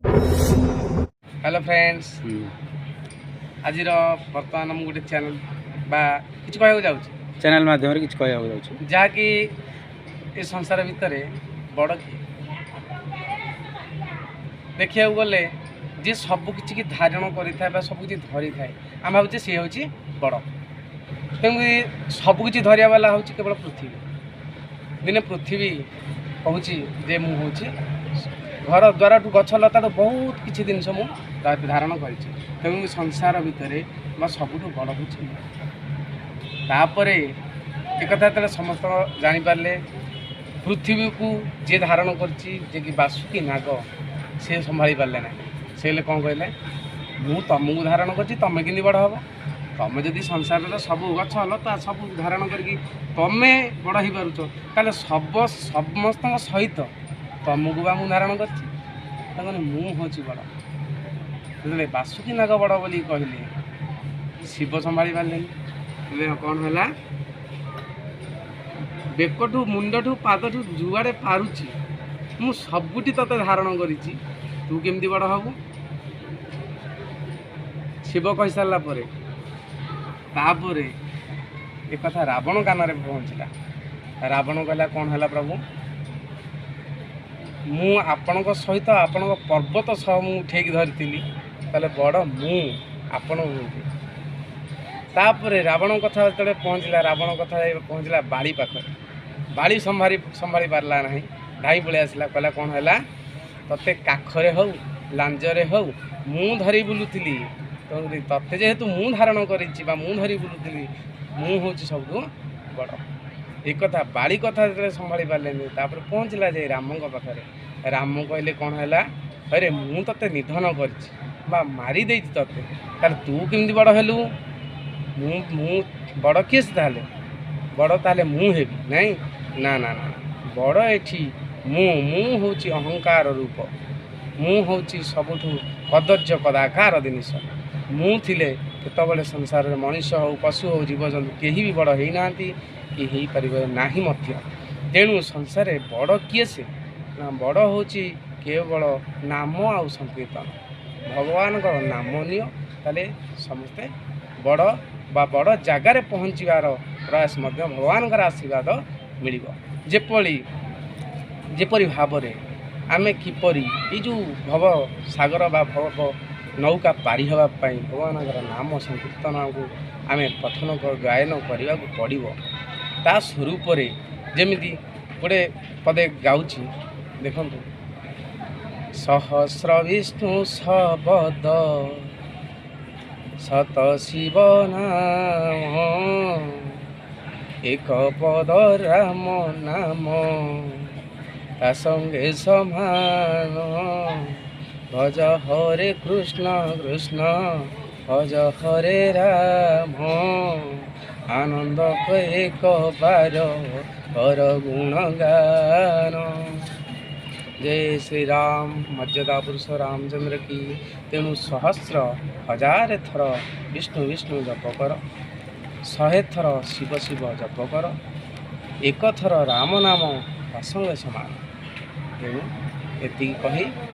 Hello friends, ଆଜିର ବର୍ତ୍ତମାନ ମୁଁ ଗୋଟେ ଚ୍ୟାନେଲ୍ ବା କିଛି କହିବାକୁ ଯାଉଛି। ଚ୍ୟାନେଲ୍ ମାଧ୍ୟମରେ କିଛି କହିବାକୁ ଯାଉଛି। ଯାହାକି ଏ ସଂସାର ଭିତରେ ବଡ଼ କିଏ? ଦେଖିବାକୁ ଗଲେ ଯିଏ ସବୁ କିଛି ଧାରଣ କରିଥାଏ ବା ସବୁ କିଛି ଧରିଥାଏ, ଆମେ ଭାବୁଛେ ସିଏ ହେଉଛି ବଡ଼। ତେଣୁ ସବୁ କିଛି ଧରିବା ବାଲା ହେଉଛି କେବଳ ପୃଥିବୀ। ଦିନେ ପୃଥିବୀ କହୁଛି ଯେ ମୁଁ ହେଉଛି ଘର ଦ୍ୱାରଠୁ ଗଛ ଲତାଠୁ ବହୁତ କିଛି ଜିନିଷ ମୁଁ ଧାରଣ କରିଛି, ତେଣୁ ସଂସାର ଭିତରେ ବା ସବୁଠୁ ବଡ଼ ହେଉଛି ମୁଁ। ତାପରେ ଏକଥା ଯେତେବେଳେ ସମସ୍ତ ଜାଣିପାରିଲେ, ପୃଥିବୀକୁ ଯିଏ ଧାରଣ କରିଛି, ଯିଏକି ବାସୁକି ନାଗ, ସେ ସମ୍ଭାଳି ପାରିଲେ ନାହିଁ। ସେ ହେଲେ କ'ଣ କହିଲେ, ମୁଁ ତୁମକୁ ଧାରଣ କରିଛି, ତୁମେ କେମିତି ବଡ଼ ହେବ? ତୁମେ ଯଦି ସଂସାରର ସବୁ ଗଛ ଲତା ସବୁ ଧାରଣ କରିକି ତୁମେ ବଡ଼ ହେଇପାରୁଛ, ତାହେଲେ ସମସ୍ତଙ୍କ ସହିତ ତୁମକୁ ବା ମୁଁ ଧାରଣ କରିଛି, ତାମାନେ ମୁଁ ହେଉଛି ବଡ଼। ଯେତେବେଳେ ବାସୁକି ନାଗ ବଡ଼ ବୋଲି କହିଲେ, ଶିବ ସମ୍ଭାଳି ପାରିଲେନି। ହେଲେ କ'ଣ ହେଲା? ବେକଠୁ ମୁଣ୍ଡଠୁ ପାଦଠୁ ଯୁଆଡ଼େ ପାରୁଛି ମୁଁ ସବୁଠି ତୋତେ ଧାରଣ କରିଛି, ତୁ କେମିତି ବଡ଼ ହବୁ? ଶିବ କହିସାରିଲା ପରେ ତାପରେ ଏକଥା ରାବଣ କାନରେ ପହଞ୍ଚିଲା। ରାବଣ କହିଲା, କ'ଣ ହେଲା ପ୍ରଭୁ? ମୁଁ ଆପଣଙ୍କ ସହିତ ଆପଣଙ୍କ ପର୍ବତ ସହ ମୁଁ ଉଠେଇକି ଧରିଥିଲି, ତାହେଲେ ବଡ଼ ମୁଁ, ଆପଣ ନୁହନ୍ତି। ତାପରେ ରାବଣ କଥା ଯେତେବେଳେ ପହଞ୍ଚିଲା, ରାବଣ କଥା ଯାଇ ପହଞ୍ଚିଲା ବାଳି ପାଖରେ। ବାଳି ସମ୍ଭାଳି ସମ୍ଭାଳି ପାରିଲା ନାହିଁ, ଧାଇଁ ପଳେଇ ଆସିଲା। କହିଲା, କ'ଣ ହେଲା? ତତେ କାଖରେ ହଉ ଲାଞ୍ଜରେ ହଉ ମୁଁ ଧରି ବୁଲୁଥିଲି, ତେଣୁ ତତେ ଯେହେତୁ ମୁଁ ଧାରଣ କରିଛି ବା ମୁଁ ଧରି ବୁଲୁଥିଲି, ମୁଁ ହେଉଛି ସବୁଠୁ ବଡ଼। ଏକଥା ବାଳି କଥା ଯେତେବେଳେ ସମ୍ଭାଳି ପାରିଲେନି, ତାପରେ ପହଞ୍ଚିଲା ଯାଇ ରାମଙ୍କ ପାଖରେ। ରାମ କହିଲେ, କ'ଣ ହେଲା? ଆରେ ମୁଁ ତତେ ନିଧନ କରିଛି ବା ମାରି ଦେଇଛି ତତେ, ତାହେଲେ ତୁ କେମିତି ବଡ଼ ହେଲୁ? ମୁଁ ବଡ଼ କିଏ ସେ? ତାହେଲେ ବଡ଼ ତାହେଲେ ମୁଁ ହେବି ନାଇଁ? ନା ନା ନା, ବଡ଼ ଏଠି ମୁଁ। ମୁଁ ହେଉଛି ଅହଙ୍କାର ରୂପ, ମୁଁ ହେଉଛି ସବୁଠୁ କଦର୍ଯ୍ୟ କଦାକାର ଜିନିଷ। ମୁଁ ଥିଲେ କେତେବେଳେ ସଂସାରରେ ମଣିଷ ହଉ, ପଶୁ ହଉ, ଜୀବଜନ୍ତୁ କେହି ବି ବଡ଼ ହେଇନାହାନ୍ତି କି ହେଇପାରିବେ ନାହିଁ ମଧ୍ୟ। ତେଣୁ ସଂସାରରେ ବଡ଼ କିଏ ସେ? ନା, ବଡ଼ ହେଉଛି କେବଳ ନାମ ଆଉ ସଂକୀର୍ତ୍ତନ। ଭଗବାନଙ୍କର ନାମ ନିଅ, ତାହେଲେ ସମସ୍ତେ ବଡ଼ ବା ବଡ଼ ଜାଗାରେ ପହଞ୍ଚିବାର ପ୍ରୟାସ ମଧ୍ୟ ଭଗବାନଙ୍କର ଆଶୀର୍ବାଦ ମିଳିବ। ଯେପରି ଭାବରେ ଆମେ କିପରି ଏଇ ଯେଉଁ ଭବ ସାଗର ବା ଭବ ନୌକା ପାରି ହେବା ପାଇଁ ଭଗବାନଙ୍କର ନାମ ସଂକୀର୍ତ୍ତନକୁ ଆମେ ପଠନ ଗାୟନ କରିବାକୁ ପଡ଼ିବ, ତା ସ୍ୱରୂପରେ ଯେମିତି ଗୋଟେ ପଦେ ଗାଉଛି ଦେଖନ୍ତୁ। ସହସ୍ର ବିଷ୍ଣୁ ଶବଦ ଶତ ଶିବ ନାମ, ଏକ ପଦ ରାମ ନାମ ତା ସଙ୍ଗେ ସମାନ। ଭଜ ହରେ କୃଷ୍ଣ କୃଷ୍ଣ ଭଜ ହରେ ରାମ, ଆନନ୍ଦ ଏକ ବାର ହର ଗୁଣଗାନ। ଜୟ ଶ୍ରୀରାମ, ମର୍ଯ୍ୟାଦା ପୁରୁଷ ରାମଚନ୍ଦ୍ର କି। ତେଣୁ ସହସ୍ର ହଜାରେ ଥର ବିଷ୍ଣୁ ବିଷ୍ଣୁ ଜପ କର, 100 ଥର ଶିବ ଶିବ ଜପ କର, ଏକ ଥର ରାମ ନାମ ତା ସଙ୍ଗେ ସମାନ। ତେଣୁ ଏତିକି କହି